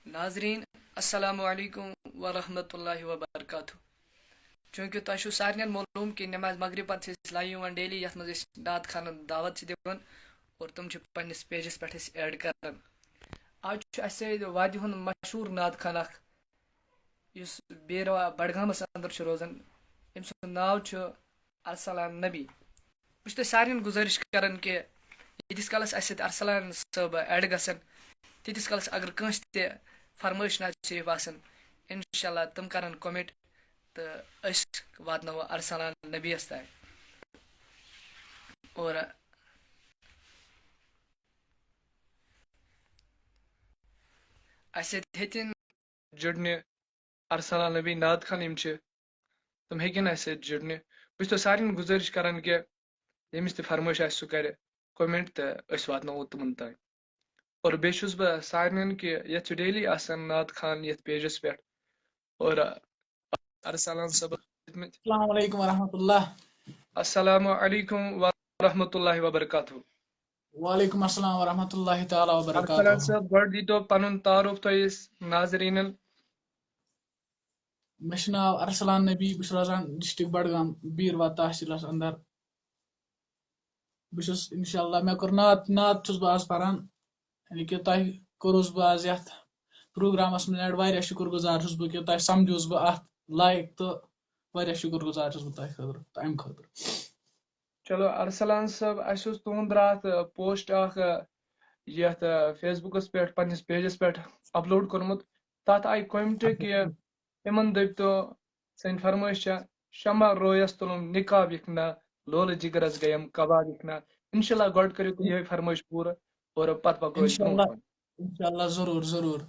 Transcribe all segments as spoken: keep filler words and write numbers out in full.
ناظرین، السلام علیکم ورحمۃ اللہ وبرکاتہ۔ چونکہ تۄہہِ چھُو سارنٕے معلوم کہِ نماز مغرب پتہٕ چھِ أسۍ live یِوان daily، یَتھ منٛز أسۍ نعت خانن دعوت چھِ دِوان اور تِم چھِ پننِس pageس پٮ۪ٹھ أسۍ add کران۔ آز چھُ اَسہِ سۭتۍ وادی ہُنٛد مشہوٗر نعت خان اکھ، یُس بیروا بڈگامس اندر چھُ روزان۔ أمۍ سُنٛد ناو چھُ ارسلان نبی۔ بہٕ چھُس تۄہہِ سارنٕے گُزٲرِش کران کہِ ییٖتِس کالس اَسہِ سۭتۍ ارسلان صٲب add گژھن، تیٖتِس کالس اگر کٲنٛسہِ تہِ فرمٲیش نعت شریف آسن، انشاءاللہ تِم کرن comment تہٕ أسۍ واتناوو ارسلان نبیَس تام۔ اور اَسہِ سۭتۍ ہیٚتِن جُڑنہِ ارسلان نبی نعت خان یِم چھِ، تِم ہیٚکن اَسہِ سۭتۍ جُڑنہِ۔ بہٕ چھُس تۄہہِ سارنٕے گُزٲرِش کران کہِ ییٚمِس تہِ فرمٲیش آسہِ، سُہ کرِ comment تہٕ أسۍ واتناوو تِمن تام۔ اور بیٚیہِ چھُس بہٕ سارنٕے کہِ یَتھ چھُ daily آسان نعت خان یَتھ pageس پٮ۪ٹھ۔ اور ارسلان صٲبَس دِتمٕتۍ۔ السلام علیکم ورحمۃ اللہ۔ السلام علیکم ورحمۃ اللہ وبرکاتہ۔ وعلیکم السلام ورحمۃ اللہ تعالیٰ وبرکاتہ۔ ارسلان صٲب، گۄڈٕ دیٖتو پنُن تعارُف تۄہہِ أسۍ ناظریٖنن۔ مےٚ چھُ ناو ارسلان نبی، بہٕ چھُس روزان district بڈگام، بیٖروا تحصیٖلس اندر۔ بہٕ چھُس انشاءاللہ، مےٚ کوٚر نعت، نعت چھُس بہٕ آز پران، یعنی کہِ تۄہہِ کوٚروُس بہٕ آز یتھ پروگرامس منٛز add۔ واریاہ شُکر گُزار چھُس بہٕ کہِ تۄہہِ سمجھوُس بہٕ اتھ لایق، تہٕ واریاہ شُکر گُزار چھُس بہٕ تۄہہِ خٲطرٕ تہٕ امہِ خٲطرٕ۔ چلو ارسلان صٲب، اَسہِ اوس تُہُنٛد راتھ، آ، post اکھ، آ، یتھ، آ، Facebookس پٮ۪ٹھ، پننِس pageس پٮ۪ٹھ upload کوٚرمُت۔ تتھ آیہِ comment کہِ تِمن دٔپۍتو، سٲنۍ فرمٲیش چھےٚ، شمع رویس تُلُم نقاب یِکھ نہ، لولہٕ جگرس گٔیم کباب یِکھ نہ۔ انشاءاللہ گۄڈٕ کٔرِو تُہۍ یِہوٚے فرمٲیش پوٗرٕ اور پتہٕ پکو أسۍ برونٛٹھ انشاءاللہ، کُن۔ انشاءاللہ، ضروٗر، ضروٗر۔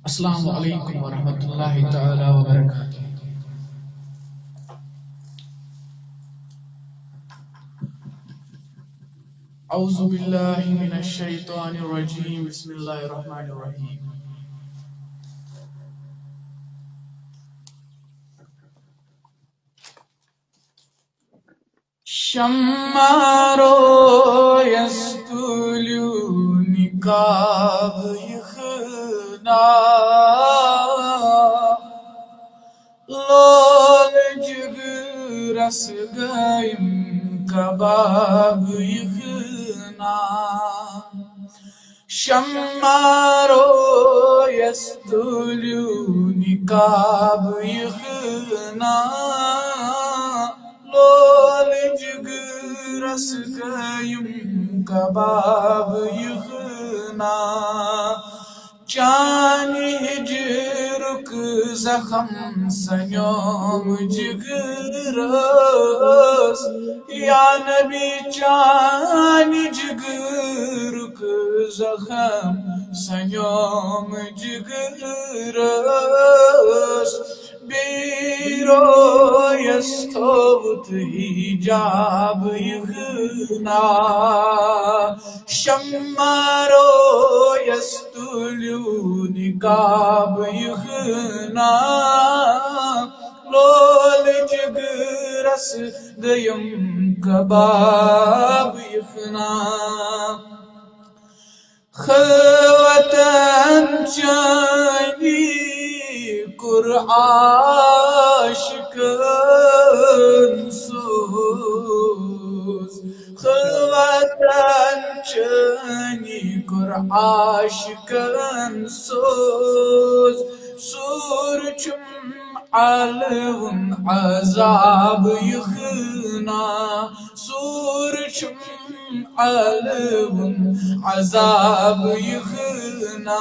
السلام علیکم ورحمۃ اللہ تعالیٰ وبرکاتہ۔ اعوذ باللہ من الشیطان الرجیم، بسم اللہ الرحمن الرحیم۔ شمع رویس تُلیو نقاب یِکھ نہ، لول جگرس گٔیم کباب یِکھ نہ۔ شمع رویس تُلیو نقاب یِکھ نہ، لول جگرس گٔیم کباب یِکھ نہ۔ چانہِ ہجرُک زخم سنیوم جگرس، یا نبی، چانہِ جگرُک زخم سنیوم جگرس، بیٚیہِ رویس تھووُت حجاب یِکھ نہ۔ شمع رویس تُلیو نقاب یِکھ نہ، لول جگرس گٔیم کباب یِکھ نہ۔ خلوتن چٲنی کوٚر عاشقن سوز، خلوتن چٲنی کوٚر عاشقن سوز۔ سوٗر چھُم الوُن عذاب یِکھ نہ، سوٗر چھُم الوُن عذاب یِکھ نہ۔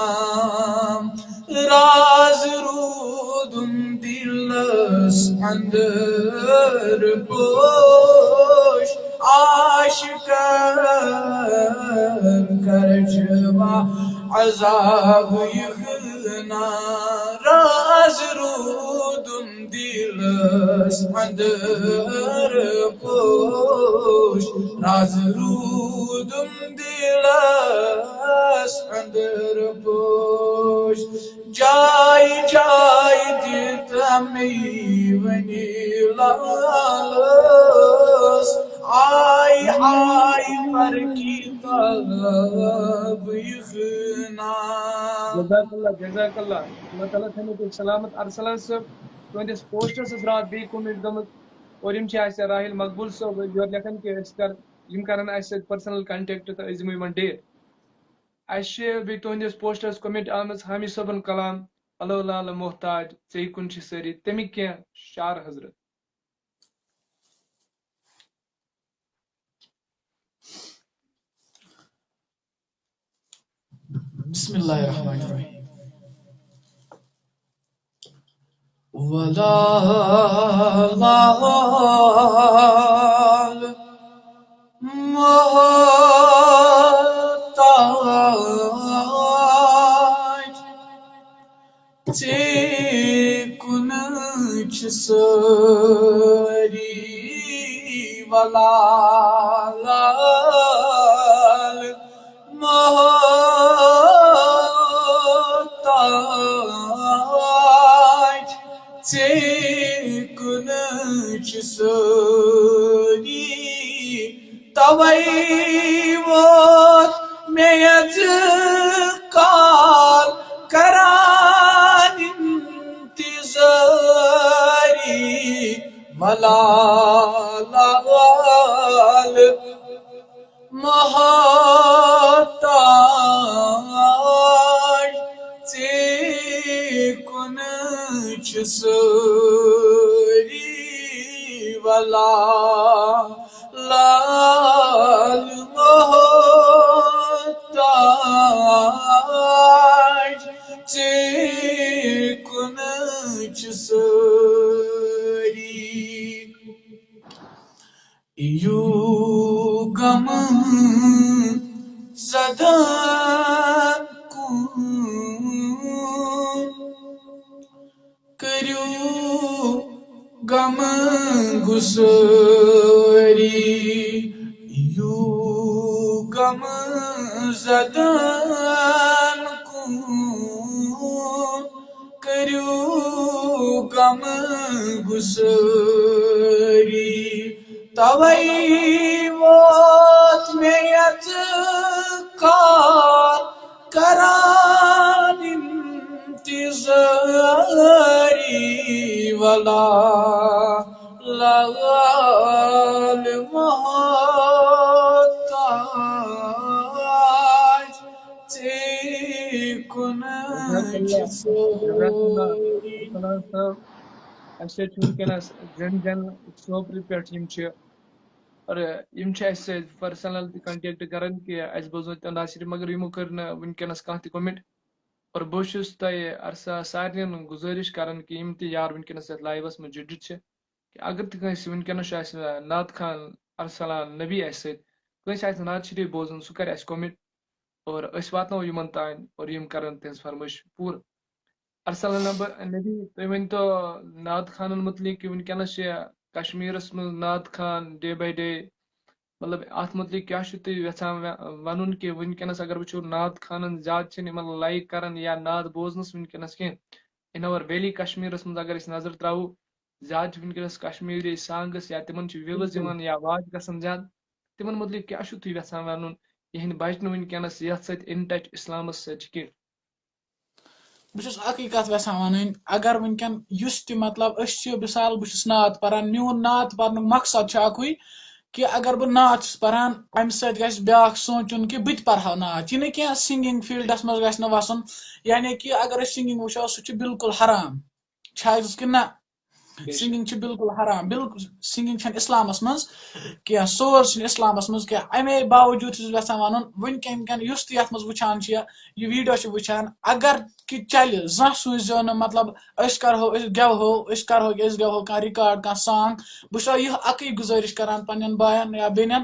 راز روٗدُم دِلس اندر پوش، عاشقن کرجوا عذاب یِکھ نہ۔ راز روٗدُم دِلس اندر پوش، راز روٗدُم دِلس اندر پوش۔ جاے جاے دِتم وۄنۍ لالس، آے آے پر کتاب یہِ زٲنان۔ جزاک اللہ، جزاک اللہ۔ اللہ تعالیٰ تھٲینو تُہۍ سلامت۔ ارسلان صٲب، تُہنٛدِس پوسٹس ٲس راتھ بیٚیہِ کومنٹ گٔمٕژ، اور یِم چھِ اَسہِ راحل مقبول صٲب یورٕ لیکھان کہِ أسۍ کر، یِم کرن اَسہِ سۭتۍ پرسنل کنٹیکٹ تہٕ أسۍ دِمو یِمن ڈیٹ۔ اَسہِ چھِ بیٚیہِ تُہنٛدِس پوسٹس کومنٹ آمٕژ، حامی صٲبُن کلام، اللہ لال محتاج، ژےٚ کُن چھِ سٲری، تَمِکۍ کینٛہہ شعر حضرت۔ بسم اللہ الرحمن الرحیم۔ ولا لال محتاج، ژےٚ کُن چھِ سٲری ولا لال محتاج، ژےٚ کُن چھِ سٲری۔ توے ووت مےٚ یَتھ کال کران انتظاری، ولا لال محتاج، ژےٚ کُن چھِ سٲری ولا لال محتاج، ژےٚ کُن چھِ سٲری۔ یوٗ غم زدہ کُن کٔرِو غم گُسٲری، یوٗ غم زدن کُن کٔرِو غم گُسٲری۔ توے ووت مےٚ یَتھ کال کران انتظاری، ولا لال محتاج، ژےٚ کُن چھِ سٲری۔ اَسہِ چھِ وٕنکیٚنَس زَن زَن سوپرِ پٮ۪ٹھ یِم چھِ، اور یِم چھِ اَسہِ سۭتۍ پٔرسنل تہِ کنٹیکٹ کران کہِ اَسہِ بوزنو تِہُنٛد ناو شریف، مگر یِمو کٔر نہٕ وٕنکیٚنَس کانٛہہ تہِ کومنٹ۔ اور بہٕ چھُس تۄہہِ عرصہ سارنٕے گُزٲرِش کران کہِ یِم تہِ یار وٕنکیٚنَس یَتھ لایوَس منٛز جُڑِتھ چھِ، کہِ اگر تہِ کٲنٛسہِ وٕنکیٚنَس چھُ اَسہِ نعت خان ارسلان نبی اَسہِ سۭتۍ، کٲنٛسہِ آسہِ نعت شریف بوزُن، سُہ کَرِ اَسہِ کومنٹ۔ اور أسۍ واتناوو یِمن تام اور یِم کرن تِہنٛز فرمٲیش پوٗرٕ۔ ارسلان نبی، تُہۍ ؤنۍ تو نعت خانن مُتعلِق کہِ وٕنکیٚنس چھِ کشمیٖرس منٛز نعت خان ڈے باے ڈے، مطلب اتھ مُتعلِق کیٛاہ چھِو تُہۍ یژھان وَ-، وَنُن کہِ وٕنکیٚنس اگر وٕچھو نعت خانن زیادٕ چھِنہٕ یِمن لایک کران یا نعت بوزنس وٕنکیٚنس کینٛہہ۔ In our valley کشمیٖرس منٛز اگر أسۍ نظر تراوو، زیادٕ چھِ وٕنکیٚنس کشمیٖری سانگس یا تِمن چھِ وِوٕز بِلکُل۔ یِوان یا واچ گژھان زیادٕ۔ تِمن مُتعلِق کیٛاہ چھُو تُہۍ یژھان وَنُن یِہنٛدِ بچنہٕ وٕنکیٚنَس یَتھ سۭتۍ in touch اِسلامَس سۭتۍ چھِ کینٛہہ؟ بہٕ چھُس اَکٕے کَتھ یژھان وَنٕنۍ، اگر وٕنکیٚن یُس تہِ، مطلب، أسۍ چھِ، مِثال، بہٕ چھُس نعت پَران، میون نعت پَرنُک مقصد چھُ اَکُے کہِ اگر بہٕ نعت چھُس پَران، اَمہِ سۭتۍ گژھِ بیٛاکھ سونٛچُن کہِ بہٕ تہِ پَرٕ ہا نعت۔ یہِ نہٕ کینٛہہ سِنٛگِنٛگ فیٖلڈَس منٛز گژھِ نہٕ وَسُن، یعنی کہِ اگر أسۍ سِنٛگِنٛگ وٕچھو، سُہ چھُ بِلکُل حرام۔ چھا حظ کِنہٕ نہ؟ بے شک۔ سِنٛگِنٛگ چھِ بِلکُل حرام، بِلکُل سِنٛگِنٛگ چھَنہٕ اِسلامَس منٛز کینٛہہ، سورٕس چھِنہٕ اِسلامَس منٛز کینٛہہ۔ اَمے باوجوٗد چھُس بہٕ یَژھان وَنُن، وٕنکٮ۪ن کٮ۪ن یُس تہِ یَتھ منٛز وٕچھان چھِ یا یہِ ویٖڈیو چھِ وٕچھان، اگر کہِ چَلہِ، زانٛہہ سوٗزۍزیو نہٕ، مطلب، أسۍ کَرہو، أسۍ گٮ۪وہو، أسۍ کَرہو کہِ أسۍ گٮ۪وہو کانٛہہ ریکارڈ، کانٛہہ سانٛگ۔ بہٕ چھُسو یہِ اَکٕے گُزٲرِش کَران پنٛنٮ۪ن بایَن یا بیٚنٮ۪ن،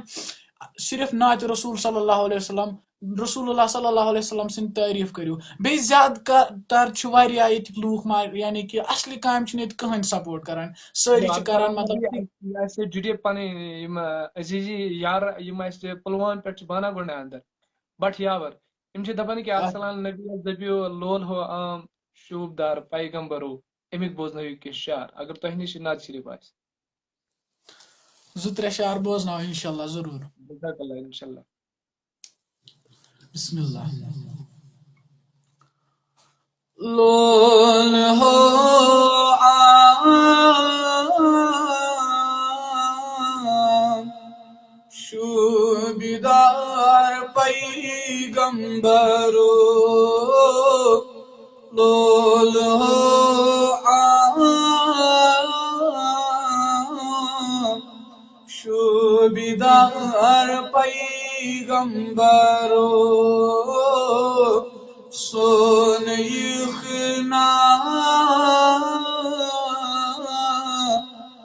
صرف نعتِ رسول صلی اللہ علیہ وسلم، رسول اللہ صلی اللہ علیہ وسلم سٕنٛدۍ تعریٖف کٔرِو۔ بیٚیہِ زیادٕ کا-، تر چھِ واریاہ ییٚتِکۍ لوٗکھ ما-، یعنی کہِ اصلی کامہِ چھِنہٕ ییٚتہِ کٕہٕنۍ سپورٹ کران۔ سٲری چھِ کران، مطلب، یہِ اَسہِ سۭتۍ جُڑے پنٕنۍ یِم، آ، عزیزی یار، یِم اَسہِ پُلوامہِ پٮ۪ٹھ چھِ بانہ گُنڈ اندر، بٹ یاور۔ یِم چھِ دپان کہِ آ۔ ارسلان نبی یَس دٔپِو لول ہو عام شوٗب دار پیغمبرو، اَمیُک بوزنٲیِو کینٛہہ شعر، اگر تۄہہِ نِش یہِ نعت شریف آسہِ۔ زٕ ترٛےٚ شعر بوزناوو انشاءاللہ ضروٗر۔ جزاک اللہ، انشاءاللہ۔ بسم اللہ۔ لول ہو عام شوبدار پیغمبرو، لول ہو عام شوبدار پیغمبرو، سون یخ نام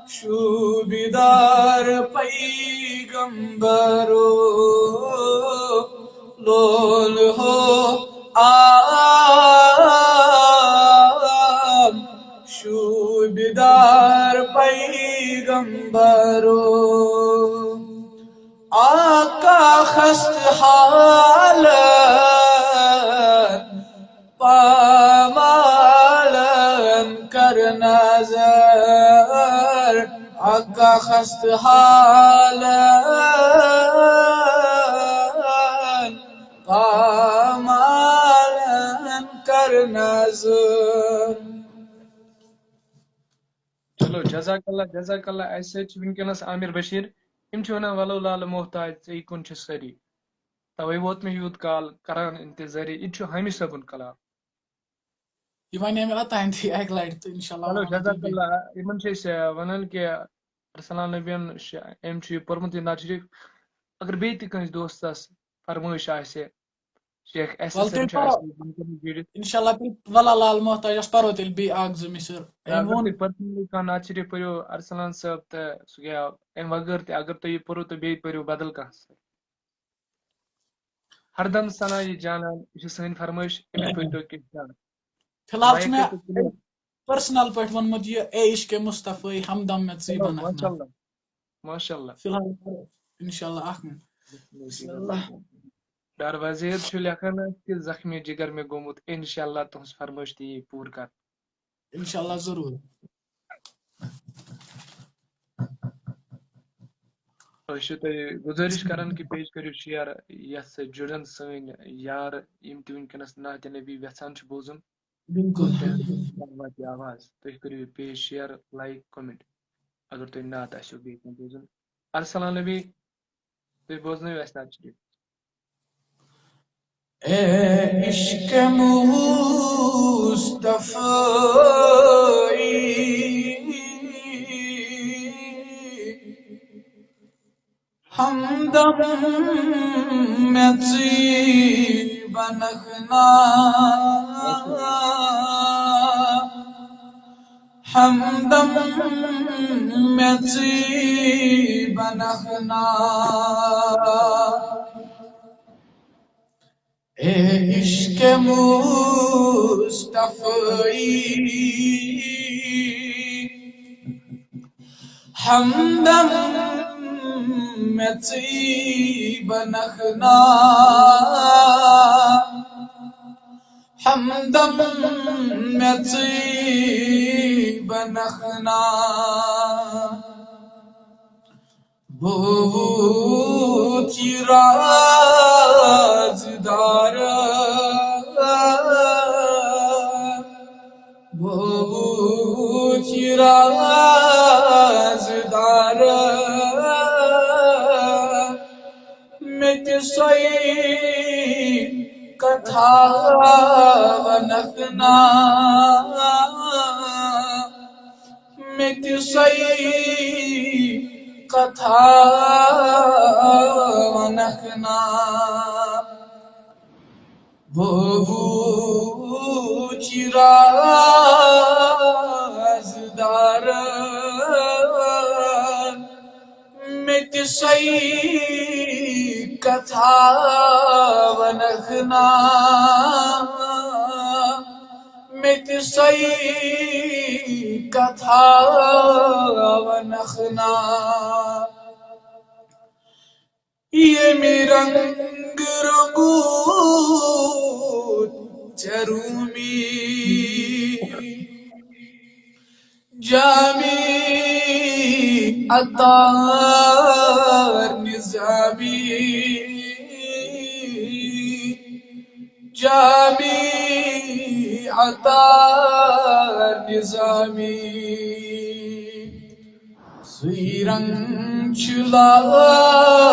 شوبدار پیغمبرو، لول ہو عام شوبدار پیغمبرو۔ آقا خست حالن پامالن کر نظر، آقا خست حالن پامالن کر نظر۔ چلو، جزاک اللہ، جزاک اللہ۔ اَسہِ سۭتۍ چھِ وٕنکیٚنَس عامر بشیٖر۔ یِم چھِ وَنان، "وَلو لالہٕ محتاج ژےٚ کُن چھِ سٲری۔" تَوَے ووت مےٚ یوٗت کال کران اِنتظٲری۔ یہِ تہِ چھُ حامی صٲبُن کلام۔ یہِ وَنے مےٚ اوٚتانۍ تہِ اَکہِ لَٹہِ تہٕ انشاءاللہ چلو، وَنو بہٕ جزاک بیٚیہِ۔ اللہ۔ یِمَن چھِ أسۍ، آ، وَنان کہِ ارسلان نبیَن چھِ، أمۍ چھُ یہِ پوٚرمُت یہِ نعت شریٖف۔ اگر بیٚیہِ تہِ کٲنٛسہِ دوستَس فرمٲیش آسہِ، شیخ ایس وَلہٕ ایس ایم تیٚلہِ چھُ پَرو۔ اَسہِ وٕنکیٚنَس جُڑِتھ۔ انشاءاللہ تیٚلہِ وَلہ لال محتاجَس پَرو تیٚلہِ بیٚیہِ اَکھ زٕ مِصر۔ یا أمۍ اگر ووٚن۔ تُہۍ personally کانٛہہ نعت شریٖف پٔرِو ارسلان صٲب، تہٕ سُہ گٔیو، اَمہِ وغٲر تہِ اگر تُہۍ یہِ پٔرِو تہٕ بیٚیہِ پٔرِو بدل کانٛہہ۔ ہردم ثنا یہ جانان، یہِ چھِ سٲنۍ فرمٲیش، أمِس پٔرۍتو کینٛہہ زیادٕ۔ فی الحال چھُ مایِک مےٚ کٔرِو clear۔ personal پٲٹھۍ ووٚنمُت یہِ، اے عشق مصطفیٰ ہمدم مےٚ ژٕے چلو، بناونا۔ ماشاءاللہ، ماشاءالlah۔ فی الحال پَرو۔ انشاءاللہ اَکھ منٹ۔ بسم اللہ۔ ڈار وزیر چھُ لیکھان حظ کہِ زخمی جگر مےٚ گوٚمُت، انشاءاللہ تُہٕنٛز فرمٲیش تہِ یی پوٗرٕ کرنہٕ۔ انشاءاللہ ضروٗر۔ أسۍ چھِ تۄہہِ گُزٲرِش کران کہِ page کٔرِو share، یَتھ سۭتۍ جُڑن سٲنۍ یار، یِم تہِ وٕنکیٚنَس نعتِ نبی یژھان چھِ بوزُن۔ بِلکُل۔ تِہٕنٛز آواز، تُہۍ کٔرِو یہِ page share، like، comment، اگر تۄہہِ نعت آسیو بیٚیہِ کانٛہہ بوزُن۔ ارسلان نبی، تُہۍ بوزنٲیِو اَسہِ نعت شریٖف۔ اے عشق مصطفیٰ، ہمدم مےٚ ژٕے بنکھنا۔ ہمدم مےٚ ژٕے بنکھنا۔ اے عشق مصطفیٰ، ہمدم مےٚ ژٕے بنکھنا۔ ہمدم مےٚ ژٕے بنکھنا۔ بہٕ وُچھ یہِ رازدار، بہٕ وُچھ یہِ رازدار۔ مےٚ تہِ سۄے کتھا ونکھ نا، مےٚ تہِ سۄے کتھا ونکھ نا۔ بہٕ وُچھ رازدار، مےٚ تہِ سۄے کتھا ونکھ نا، مےٚ تہِ سۄے کتھا ونکھ نا۔ ییٚمہِ رنٛگہٕ روٚنٛگوٗ ژےٚ روٗمی، جامی عطار نظامی، جامی عطار نظامی، سُے رنگ چھُ لامثالی۔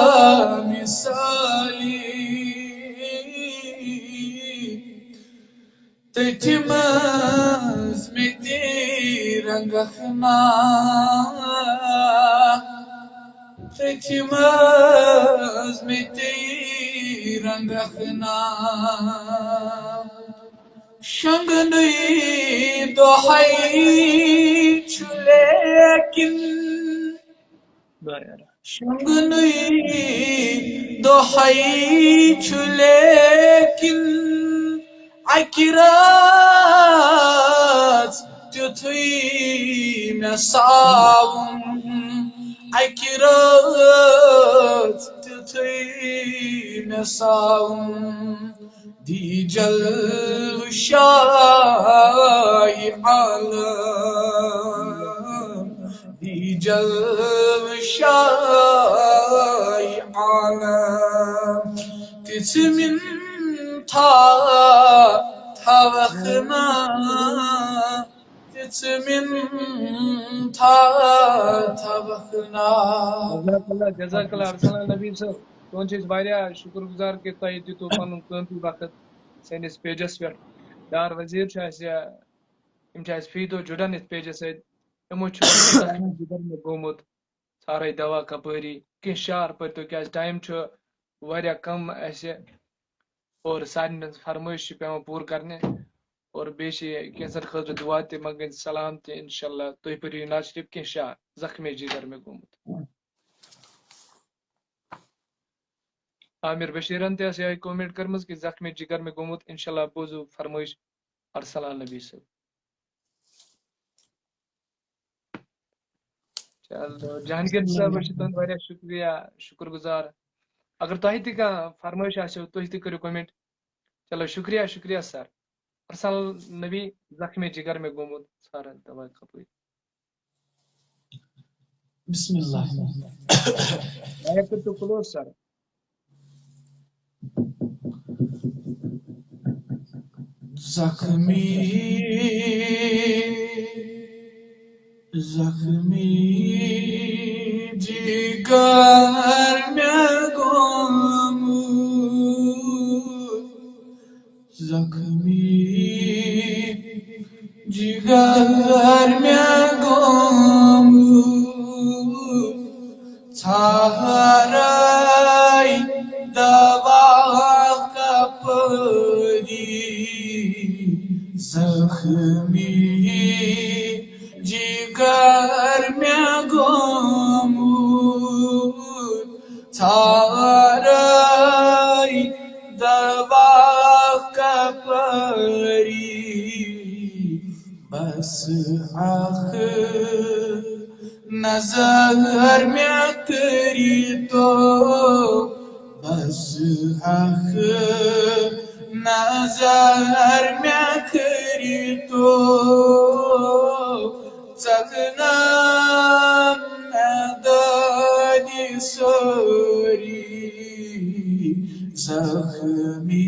تٔتھۍ منٛز مےٚ تہِ رنگکھ نا، تٔتھۍ منٛز مےٚ تہِ رنگکھ نا۔ شۄنٛگنُے دۄہے چھُ لیکن، شۄنٛگنُے دۄہے چھُ لیکن اَکہِ رٲژ تیُتھُے مےٚ ساوُن، اَکہِ رٲژ تیُتھُے مےٚ ساوُن۔ دی جلوٕ شاہی عالم، دی جلوٕ شاہی عالم، تِژھ مِنتھا تھاوَکھ نا، تِژھ مِنتھا تھاوَکھ نا۔ جزاک اللہ، جزاک اللہ ارسلان نبی صٲب۔ تُہُنٛد چھِ أسۍ واریاہ شُکُر گُزار کہِ تۄہہِ دیُتوٕ پَنُن قۭمتی وقت سٲنِس پیجَس پٮ۪ٹھ۔ ڈار وزیٖر چھُ اَسہِ، یِم چھِ اَسہِ فی دۄہ جُڑان یَتھ پیجَس سۭتۍ۔ یِمو چھُ جِگر مےٚ گوٚمُت، ژھارَے دوا کَپٲری، کینٛہہ شعر پٔرۍتو، کیٛازِ ٹایم چھُ واریاہ کَم اَسہِ، اور سارنٕے ہٕنٛز فرمٲیش چھِ پٮ۪وان پوٗرٕ کَرنہِ، اور بیٚیہِ چھِ کینٛژَن خٲطرٕ دُعا تہِ منٛگٕنۍ، سلام تہِ، اِنشاءاللہ۔ تُہۍ پٔرِو یہِ نعت شریٖف، کینٛہہ شعر، زخمی جِگر مےٚ گوٚمُت۔ عامر بشیرن تہِ ٲس یِہے comment کٔرمٕژ کہِ زخمی جگر مےٚ گوٚمُت، انشاءاللہ بوزو فرمٲیش ارسلان نبی صٲب۔ چلو، جہانگیر صٲب، أسۍ چھِ تُہُنٛد واریاہ شُکریہ، شُکُر گُزار۔ اگر تۄہہِ تہِ کانٛہہ فرمٲیش آسیو، تُہۍ تہِ کٔرِو comment۔ چلو، شُکریہ، شُکریہ sir۔ ارسلان نبی، زخمی جگر مےٚ گوٚمُت، ژھارن دوا کپٲرۍ۔ بسم اللہ۔ Mic کٔرِو close sir۔ زخمی، زخمی جگر مےٚ گوٚمُت، زخمی جگر مےٚ گوٚمُت، ژھارے دوا کپٲری۔ زخمی جگر مےٚ گوٚمُت، ژھارے دوا کپٲری۔ بس اکھ نظر مےٚ کٔرِتو، بس اکھ نظر مےٚ کٔرِتو، ژکھ نام مےٚ دادِ سٲری۔ زخمی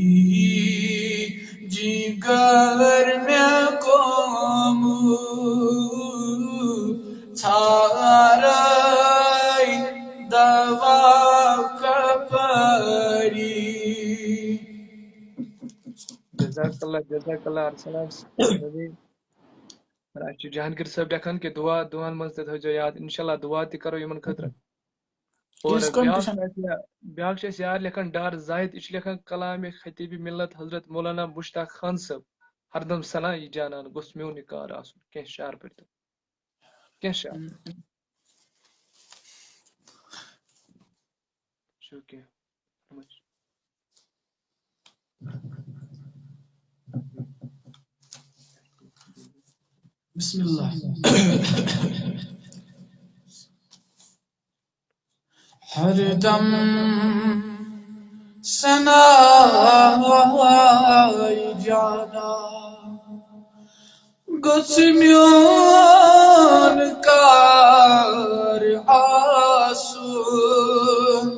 جگر مےٚ گوٚمُت، ژھارے دوا کپٲری۔ جزاک اللہ، جزاک اللہ ارسلان نبی۔ اور اَسہِ چھُ جہانگیر صٲب لیکھان کہِ دعا، دعاہن منٛز تہِ تھٲیزیو یاد، انشاءاللہ دعا تہِ کرو یِمن خٲطرٕ۔ اور یُس بیٛاکھ competition چھُ اَسہِ، بیٛاکھ چھُ اَسہِ یار لیکھان ڈار زاہد، یہِ چھُ لیکھان کلامِ خطیبِ ملت حضرت مولانا مشتاق خان صٲب، ہردم سنا یہِ جانان، گوٚژھ میون یہِ کار آسُن۔ کینٛہہ شعر پٔرۍتو۔ کینٛہہ شعر۔ ہم۔ شُکریہ۔ بسم اللہ۔ ہردم سنا جانا گوٚژھ میون کار آسُن،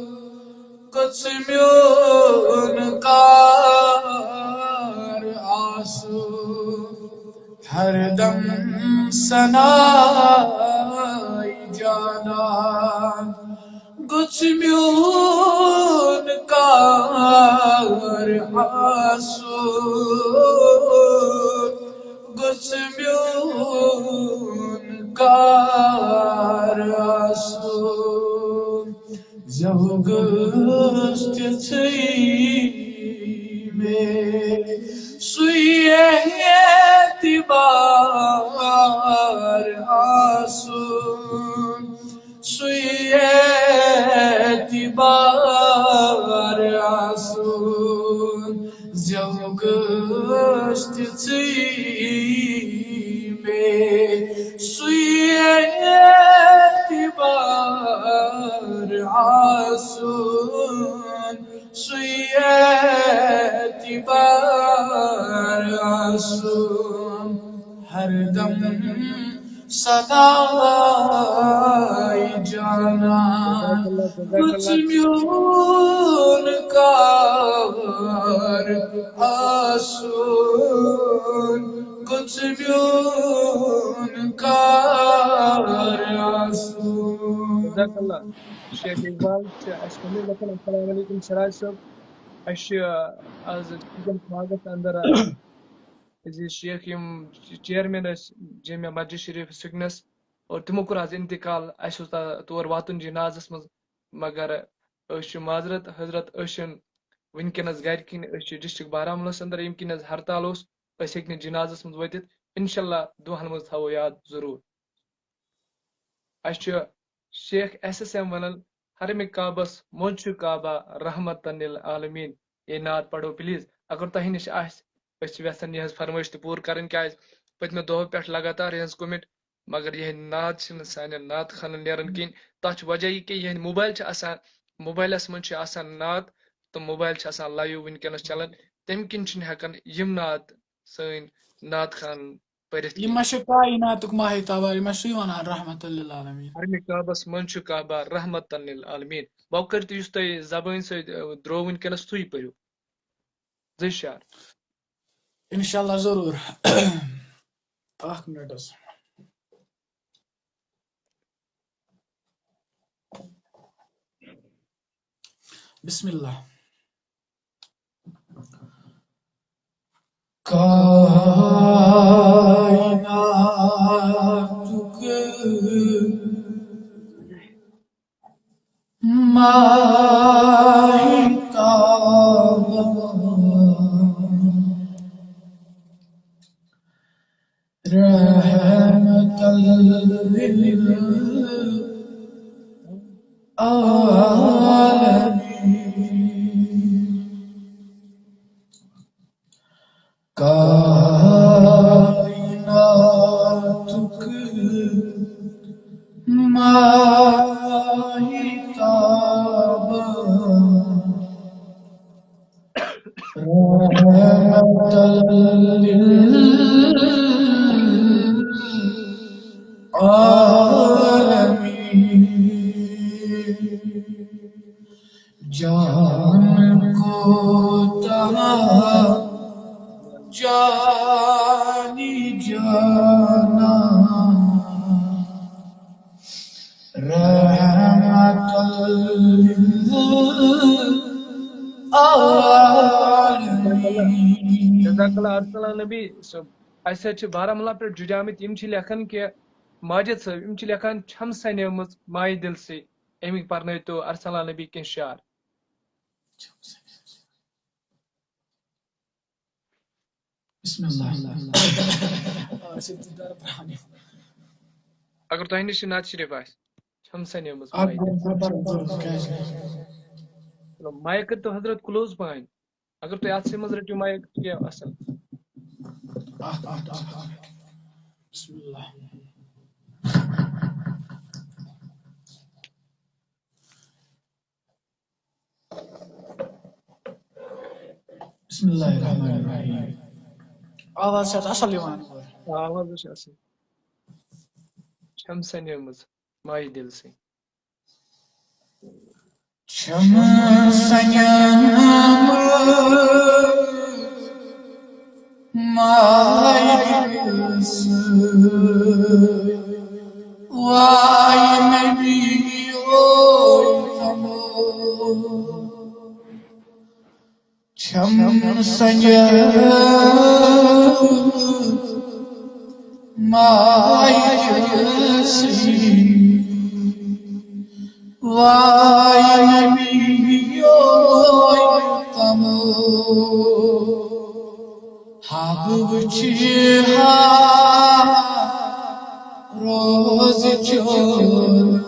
گوٚژھ میون کار آسُن، ہردم ثنائی جانا۔ گوٚژھ میون کار آسُن، گوٚژھ میون کار آسُن، زٮ۪و گٔژھ تِژھٕے مےٚ سُے اعتبار آسُن۔ سُے اعتبار آسُن، زٮ۪و گٔژھ تِژھٕے مےٚ۔ سُے اعتبار آسُن، سُے اعتبار آسُن، ہردم سدائے جانا۔ گوٚژھ میون کار آسُن، گوٚژھ میون کار آسُن۔ جزاک اللہ۔ شیخ اقبال چھِ اَسہِ ووٚنمُت۔ السلام علیکم سراج صٲب۔ اَسہِ چھِ آز چِکن فراگس اندر عزیز شیخ، یِم چیئرمین ٲسۍ جامع مسجد شریف سِکنس، اور تِمو کوٚر آز انتقال۔ اَسہِ اوس تا-، تور واتُن جنازس منٛز، مگر أسۍ چھِ معذرت حضرت، أسۍ چھِنہٕ وٕنکیٚنس گرِ کِنۍ، أسۍ چھِ ڈسٹرکٹ بارہمولہس اندر، ییٚمہِ کِنۍ حظ ہرتال اوس، أسۍ ہیٚکۍ نہٕ جنازس منٛز وٲتِتھ۔ انشاءاللہ دُعاہن منٛز تھاوو یاد ضروٗر۔ اَسہِ چھُ شیخ ایس ایس ایم ونان، حرمِ کعبس منٛز چھُ کعبہ رحمتن للعالمین۔ یہِ نعت پرو پلیز۔ اگر تۄہہِ نِش آسہِ، أسۍ چھِ یژھان یِہنٛز فرمٲیش تہِ پوٗرٕ کرٕنۍ، کیازِ پٔتمہِ دۄہو پٮ۪ٹھ لگاتار یِہنٛز کومنٹ، مگر یِہنٛدۍ نعت چھِنہٕ سانٮ۪ن نعت خانن نیران کِہینۍ۔ تتھ چھُ وجہ یہِ کہِ یِہنٛدۍ موبایل چھِ آسان، موبایلس منٛز چھِ آسان نعت، تہٕ موبایل چھِ آسان لایو وٕنکیٚنس چلان، تمہِ کِنۍ چھِنہٕ ہٮ۪کان یِم نعت سٲنۍ نعت خان پٔرِتھ یہِ کِہینۍ۔ ما چھُ کائناتُک ماہِ تابا، یہِ ما چھُ سُے وَنان رحمت للعالمین؟ حرمِ کعبس منٛز چھُ کعبہ رحمتن للعالمین۔ وۄنۍ کٔرِو تُہۍ یُس تۄہہِ زبٲنۍ سۭتۍ، ٲ، درٛوو وٕنکیٚنس، سُے پٔرِو۔ زٕ شعر۔ انشاءاللہ ضروٗر۔ اکھ منٹ حظ۔ بسم اللہ۔ کائناتُک ماہِ تابا، رحمت للعالمین۔ کائناتُک ماہِ تابا، رحمت للعالمین۔ جان کوتاہ جانی جانا، رحمت للعالمین۔ جزاک اللہ ارسلان نبی صٲب۔ اَسہِ سۭتۍ چھِ بارہمولہ پٮ۪ٹھ جُڑیمٕتۍ، یِم چھِ لیکھان کہِ ماجد صٲب، یِم چھِ لیکھان چھم سنیمٕژ مایہِ دِل سے، اَمِکۍ پرنٲوتو ارسلان نبی کینٛہہ شعر۔ بسم اللہ۔ آ، أسۍ چھِ دُدار پرٛاوان۔ اگر تۄہہِ نِش یہِ نعت شریف آسہِ، چھم سنیمٕژ اکھ مایہِ۔ گۄڈٕ زبردست، کیٛازِ نہٕ؟ چلو، مایک کٔرۍتو حضرت کلوز پہن۔ اگر تُہۍ اتھ سۭتۍ منٛز رٔٹِو مایک، تہِ اصل۔ اکھ، اکھ، اکھ، اکھ۔ بسم اللہ۔ بسم اللہ الرحمن الرحیم۔ آواز چھِ اَتھ اَصٕل یِوان اورٕ۔ آواز چھِ اَصٕل۔ چھَم سَنیمٕژ مایہِ دِل سٕے۔ چھَم سَنیمٕژ مایہِ دِل سٕے۔ واے مےٚ بیوٚل غمو۔ چھَم سَنیمٕژ مایہِ دِل سٕے۔ واے مےٚ بیوٚل غمو۔ ہا بہٕ وٕچھِ ہا روزٕ چون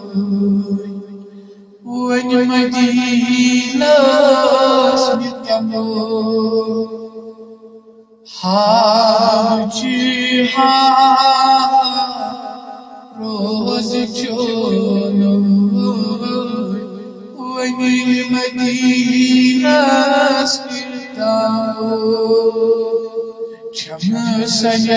وۄنۍ مدیٖنس تَمو۔ ہا بہٕ وٕچھِ ہا روزٕ چون وۄنۍ مدیٖنس تَمو۔ چھَم سَنیمٕژ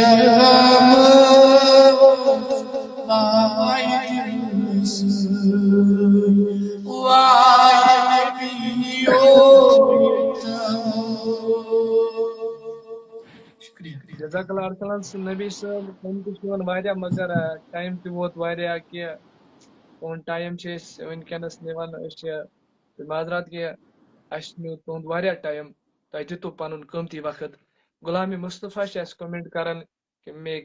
مایہِ دِل سٕے۔ واے مےٚ بیوٚل غمو۔ شُکریہ۔ جزاک اللہ ارسلان۔ سُہ نبی صٲب، تُہُنٛد تہِ چھُ یِوان واریاہ، مگر، آ، ٹایم تہِ ووت واریاہ کہِ تُہُنٛد ٹایم چھِ أسۍ وٕنکیٚنَس نِوان۔ أسۍ چھِ معذرت کہِ اَسہِ نیوٗ تُہُنٛد واریاہ ٹایم، تۄہہِ دیُتوُ پَنُن قۭمتی وقت۔ غلام مصطفیٰ چھِ اَسہِ کومنٹ کران کہ میں،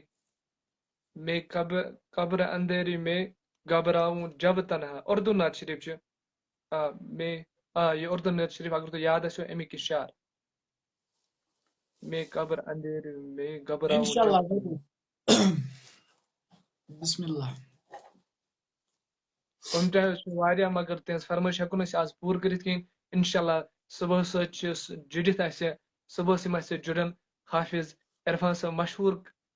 میں قبر، قبر اندھیری میں گھبراؤں جب تنہا۔ اردو نعت شریف چھُ۔ آ، میں، آ، یہِ اردو نعت شریف اگر تۄہہِ یاد آسیو، اَمِکۍ یہِ شعر۔ میں قبر اندھیری میں گھبراؤں انشاءاللہ جب۔ بسم اللہ۔ کومنٹ چھِ واریاہ، مگر تِہنٛز فرمٲیش ہٮ۪کو نہٕ أسۍ آز پوٗرٕ کٔرِتھ کِہیٖنۍ۔ انشاءاللہ صُبحس سۭتۍ چھِ س-، جُڑِتھ اَسہِ، صُبحس یِم اَسہِ سۭتۍ جُڑن حافظ عرفان صٲب، مشہوٗر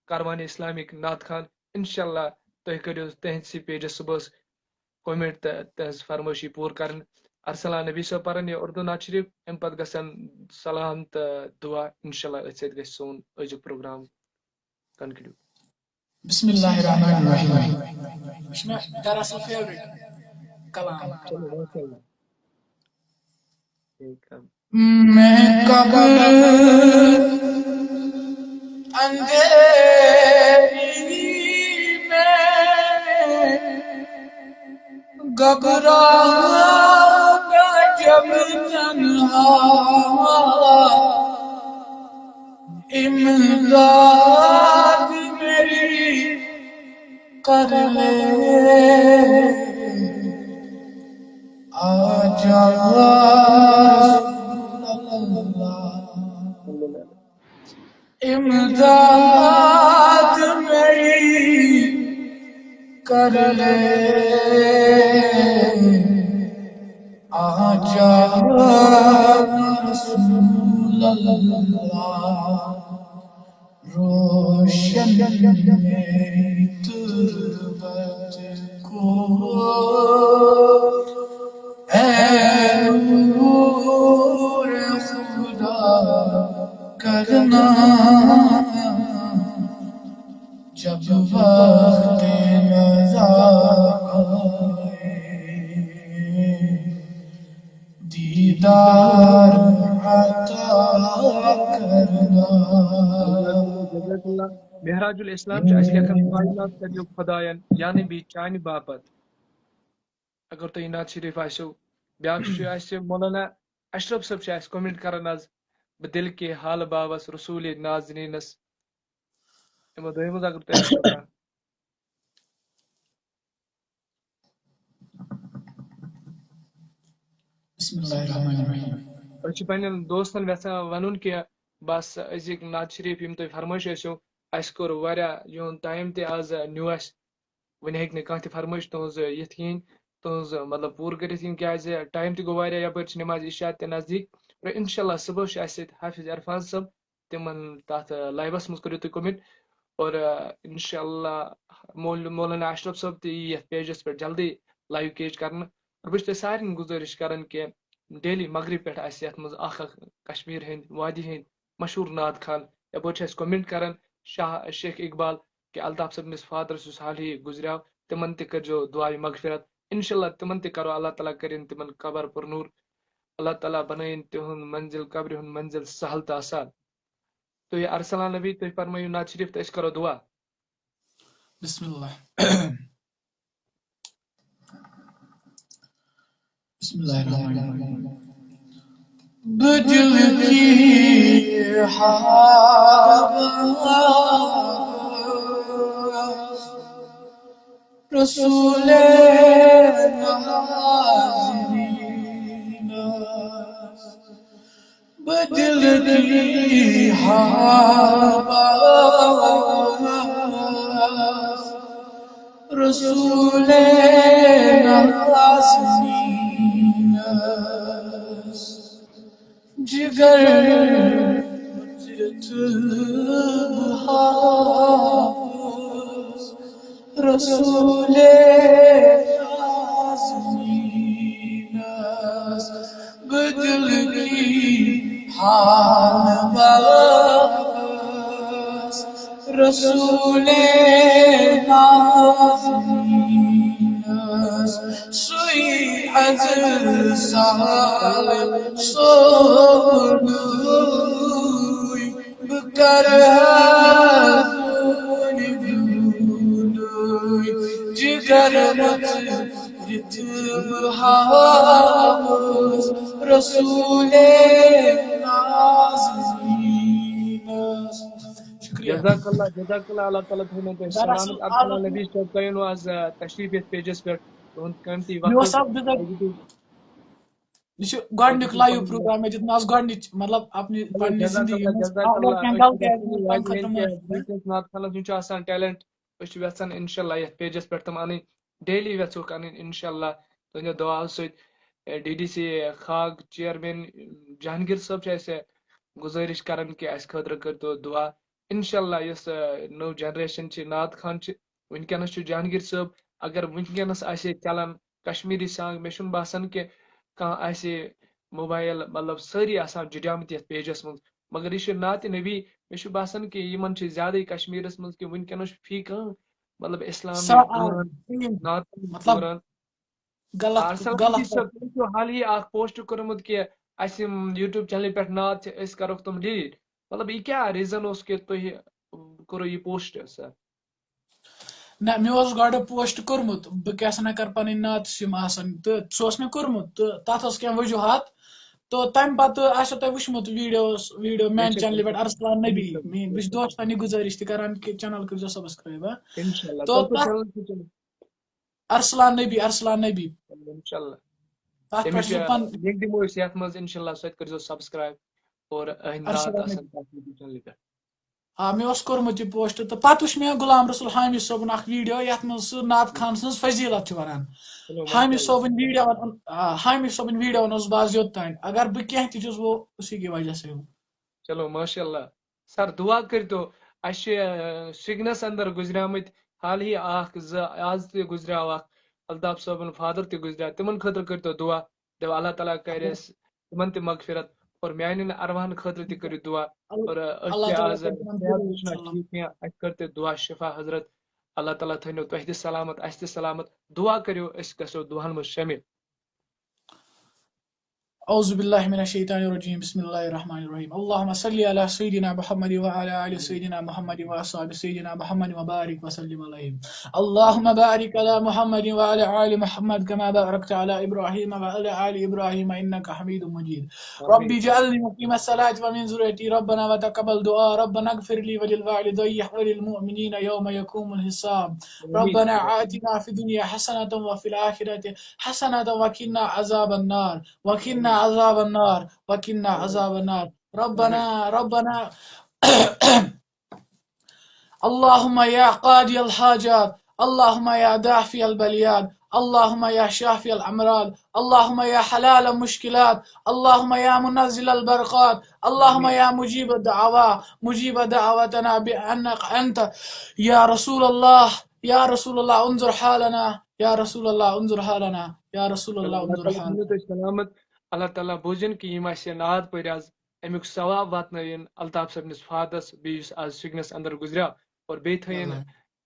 کاروانِ اسلامِک نعت خوان۔ انشاءاللہ تُہۍ کٔرِو تِہنٛدسٕے پیجس صُبحس کومنٹ تہٕ تِہنٛز فرمٲیشی پوٗرٕ کرٕنۍ۔ ارسلان نبی صٲب پرن یہِ اردو نعت شریف، اَمہِ پتہٕ گژھن سلام تہٕ دعا۔ انشاءاللہ أتھۍ سۭتۍ گژھِ سون أزیُک پروگرام کنکلیوڈ۔ بسم اللہ الرحمن الرحیم۔ یہِ چھُ مےٚ دراصل فیورٹ کلام۔ چلو، ماشاءاللہ۔ ٹھیٖک حظ۔ میں قبر اندھیری میں گھبراؤں گا جب تنہا، امداد میری کر لے، آ جا رسول اللہ۔ امداد میری کر لے، آ جا رسول اللہ۔ روشن میری تربت کو، اے نور خدا کرنا، جب وقت نزا آئے، دیدار عطا کرنا۔ جزاک اللہ۔ معراج الاسلام چھُ اَسہِ لیکھان، کائنات کَریو خدایَن، یعنی بیٚیہِ چانہِ باپتھ۔ اگر تۄہہِ یہِ نعت شریف آسیو، بیٛاکھ چھُ اَسہِ مولانا اشرف صٲب چھِ اَسہِ کومنٹ کران آز، بہٕ دِل کے حال باوَس رسول نازنیٖنَس۔ یِمو دۄیو منٛز اگر تۄہہِ آسیو کانٛہہ۔ بسم اللہ الرحمن الرحیم۔ أسۍ چھِ پننٮ۪ن دوستن یژھان ونُن کہِ بس أزِکۍ نعت شریف یِم تۄہہِ فرمٲیش ٲسِو، اَسہِ کوٚر واریاہ، یِہُنٛد ٹایم تہِ آز نیوٗ اَسہِ۔ وۄنۍ ہیٚکہِ نہٕ کانٛہہ تہِ فرمٲیش تُہنٛز یِتھ کِہیٖنۍ، تُہنٛز مطلب پوٗرٕ کٔرِتھ کِہیٖنۍ، کیازِ ٹایم تہِ گوٚو واریاہ، یپٲرۍ چھِ نماز عشاء تہِ نزدیٖک۔ اور انشاءاللہ صُبحس چھُ اَسہِ سۭتۍ حافظ عرفان صٲب، تِمن تتھ لایوس منٛز کٔرِو تُہۍ کومنٹ۔ اور، آ، انشاءاللہ مول-، مولانا اشرف صٲب تہِ یی یتھ پیجس پٮ۪ٹھ جلدی لایو کیچ کرنہٕ۔ اور بہٕ چھُس تۄہہِ سارنٕے گُزٲرِش کران کہِ ڈیلی مغرب پٮ۪ٹھ آسہِ یتھ منٛز اکھ اکھ کشمیر ہٕنٛدۍ وادی ہٕنٛدۍ مشہوٗر نعت خوان یپٲرۍ چھِ اَسہِ کومنٹ کران، شاہ شیخ اقبال، کہِ الطاف صٲبنِس فادرس یُس حالٕے گُزریو، تِمن تہِ کٔرۍزیو دُعایہِ مغفرت۔ انشاءاللہ تِمن تہِ کرو اللہ تعالیٰ کٔرِن تِمن قبر پر نور، اللہ تعالیٰ بنٲیِن تِہُنٛد منزل، قبرِ ہُنٛد منزل سہل تہٕ آسان۔ تُہۍ ارسلان نبی، تُہۍ فرمٲیِو نعت شریف تہٕ أسۍ کرو دُعا۔ بسم اللہ۔ بسم اللہ الرحمن الرحیم۔ بدل کی حواس رسول نازنین است، بدل کی حواس رسول نازنین است. جگر رتب حافظ رسول نازنین است. بدل کی حال بس رسول نازنین است. سوی از سال صبح بوی بکر خون بوی جگر مت رتب حافظ رسول نازنین است۔ شکریہ۔ جزاک اللہ، جزاک اللہ، اللہ تعالیٰ تھٲینو تۄہہِ دراصل سلامت۔ ارسلان آز نبی صٲب، تۄہہِ اوٚنوٕ آز، آ، تشریف یتھ پیجس پٮ۪ٹھ، تُہُنٛد قۭمتی مےٚ اوس وقت۔ اکھ بِزٲتی، یہِ چھُ گۄڈٕنیُک live program، مےٚ دیُت نہٕ آز گۄڈٕنِچ، مطلب، اپنہِ، چلو، پننہِ جزاک زندگی اللہ، منٛز۔ جزاک اگر اللہ، کینٛہہ أسۍ چھِ غلطی یژھان آسہِ، یہِ تَمہِ خٲطرٕ ییٚمہِ تہِ معٲفی۔ یُس اَسہِ نعت خانس منٛز چھُ آسان talent، أسۍ چھِ یژھان انشاءاللہ یتھ پیجس پٮ۪ٹھ تِم انٕنۍ، daily یژھوکھ انٕنۍ انشاءاللہ۔ تُہنٛدیو دعاو سۭتۍ، اے، ڈی ڈی سی خاگ چیئرمین جہانگیر صٲب چھِ اَسہِ گُزٲرِش کران کہِ اَسہِ خٲطرٕ کٔرۍتو دُعا۔ انشاءاللہ یۄس، اے، نٔو generation چھِ، نعت خان چھِ، وٕنکیٚنَس چھُ جہانگیر صٲب، اگر وٕنکیٚنَس آسہِ ہے چلان کشمیٖری song، مےٚ چھُنہٕ باسان کہِ کانٛہہ آسہِ ہے موبایل، مطلب، سٲری آسان جُڑیمٕتۍ یَتھ پیجَس منٛز۔ مگر یہِ چھُ نعتِ نبی، مےٚ چھُ باسان کہِ یِمَن چھِ زیادَے کشمیٖرَس منٛز کہِ وٕنکیٚنَس چھُ فی کانٛہہ، مطلب، اِسلامٕچ آ، آ، دوران، صحیح۔ نعتَن مطلب، دوران۔ غلط، ارسلان غلط۔ جی صٲب، تۄہہِ چھُو حالٕے اکھ post کوٚرمُت کہِ اَسہِ یِم YouTube channel پٮ۪ٹھ نعت چھِ، أسۍ کَرَکھ تِم delete۔ مطلب، یہِ کیٛاہ reason اوس کہِ تۄہہِ کوٚروٕ یہِ post، sir؟ نہ، مےٚ اوس گۄڈٕ post کوٚرمُت، بہٕ کیٛاہ سا نہ کَرٕ پَنٕنۍ نعت یِم آسَن، تہٕ سُہ اوس مےٚ کوٚرمُت، تہٕ تَتھ اوس کینٛہہ وجوٗہات۔ تہٕ تَمہِ پَتہٕ آسیو تۄہہِ وٕچھمُت videos، video میٛانہِ بِلکُل، channelہِ پٮ۪ٹھ، بِلکُل۔ ارسلان نبی۔ بِلکُل، مےٚ، بہٕ چھُس بِلکُل۔ دوستَن یہِ گُزٲرِش تہِ کَران کہِ channel کٔرۍزیو subscribe، ہا۔ انشاءاللہ، تہٕ تۄہہِ کُس تَتھ channel چھُ؟ ارسلان نبی، ارسلان نبی۔ انشاءاللہ۔ تَتھ پٮ۪ٹھ تَمِچ، چھُس بہٕ آ، پَن- link دِمو أسۍ یَتھ منٛز، انشاءاللہ، سۄ تہِ کٔرۍزیو subscribe اور أہٕنٛدۍ نعت ارسلان آسَن نبی۔ تَتھ YouTube channelہِ پٮ۪ٹھ۔ آ، مےٚ اوس کوٚرمُت یہِ post، تہٕ پَتہٕ وٕچھ مےٚ غلام رسول حامی صٲبُن اَکھ video، یَتھ منٛز سُہ نعت خان سٕنٛز فضیٖلت چھُ وَنان۔ چلو، حامی ماشاءاللہ۔ صٲبٕنۍ videoن، آ، حامی صٲبٕنۍ videoن اوسُس بہٕ آز یوٚت تام۔ اگر بہٕ کینٛہہ تہِ چھُس، وہ اسی کی وجہ سے ہوں۔ چلو، ماشاءاللہ۔ Sir، دُعا کٔرۍتو۔ اَسہِ چھِ، آ، سجنَس اندر گُزریمٕتۍ حالٕے اَکھ، زٕ، آز تہِ گُزریو اَکھ، الطاف صٲبُن father تہِ گُزریو، تِمَن خٲطرٕ کٔرۍتو دُعا۔ دَپو اللہ تعالیٰ کَرِ اَسہِ تِمَن تہِ مغفرت، اور میٛانٮ۪ن ارواحن خٲطرٕ تہِ کٔرِو دُعا۔ اللہ، اور، آ، أسۍ اللہ چھِ تعالیٰ آز کَرِ تِمَن صحت تہِ چھُنہٕ اِنشاءاللہ۔ ٹھیٖک کینٛہہ، اَسہِ کٔر تُہۍ دُعا شفا حضرت۔ اللہ تعالیٰ تھٲینو تۄہہِ تہِ سلامت، اَسہِ تہِ سلامت۔ دُعا کٔرِو، أسۍ گژھو دُعاہَن منٛز شٲمِل۔ أعوذ بالله من الشيطان الرجيم. بسم الله الرحمن الرحيم. اللهم صل على سيدنا محمد وعلى آل سيدنا محمد وأصحاب سيدنا محمد وبارك وسلم عليهم. اللهم بارك على محمد وعلى آل محمد كما باركت على إبراهيم وعلى آل إبراهيم إنك حميد مجيد. رب اجعلني مقيم الصلاة ومن ذريتي. ربنا وتقبل دعاء. ربنا اغفر لي ولوالدي وللمؤمنين يوم يقوم الحساب. ربنا آتنا في الدنيا حسنة وفي الآخرة حسنة وقنا عذاب النار، وقنا عذاب النار، وقنا عذاب النار. ربنا، ربنا، اللهم يا قاضي الحاجات، اللهم يا دافع البليات، اللهم يا شافي الأمراض، اللهم يا حلال المشكلات، اللهم يا منزل البركات، اللهم يا مجيب الدعوات، مجيب دعوتنا بأنك أنت. يا رسول الله، يا رسول الله، انظر حالنا. يا رسول الله، انظر حالنا. يا رسول الله، انظر حالنا. اللہ تعالیٰ تھٲینو تُہۍ سلامت۔ اللہ تعالیٰ بوٗزِن کہِ یِم اَسہِ نعت پٔرۍ آز، اَمیُک ثواب واتنٲیِن الطاف صٲبنِس فادس، بیٚیہِ یُس آز سجنس اندر گُزریو، اور بیٚیہِ تھٲیِن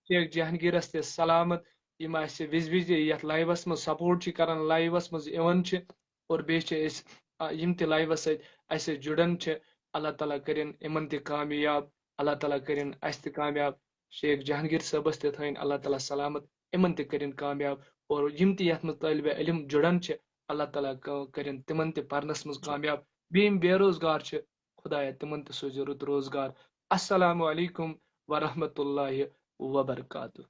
شیخ جہانگیرس تہِ سلامت، یِم اَسہِ وِزِ وِزِ یتھ لایوس منٛز سپورٹ چھِ کران، لایوس منٛز یِوان چھِ، اور بیٚیہِ چھِ أسۍ، آ، یِم تہِ لایوس سۭتۍ اَسہِ سۭتۍ جُڑان چھِ، اللہ تعالیٰ کٔرِن یِمن تہِ کامیاب، اللہ تعالیٰ کٔرِن اَسہِ تہِ کامیاب۔ شیخ جہانگیر صٲبس تہِ تھٲیِن اللہ تعالیٰ سلامت، یِمن تہِ کٔرِن کامیاب، اور یِم تہِ یتھ منٛز طٲلبِ علم جُڑان چھِ، اللہ تعالیٰ ک-، کٔرِن تِمن تہِ پرنس منٛز کامیاب۔ بیٚیہِ یِم بے روزگار چھِ، خدایا تِمن تہِ سوٗزِ رُت روزگار۔ السلام علیکم ورحمۃ اللہ وبرکاتہ۔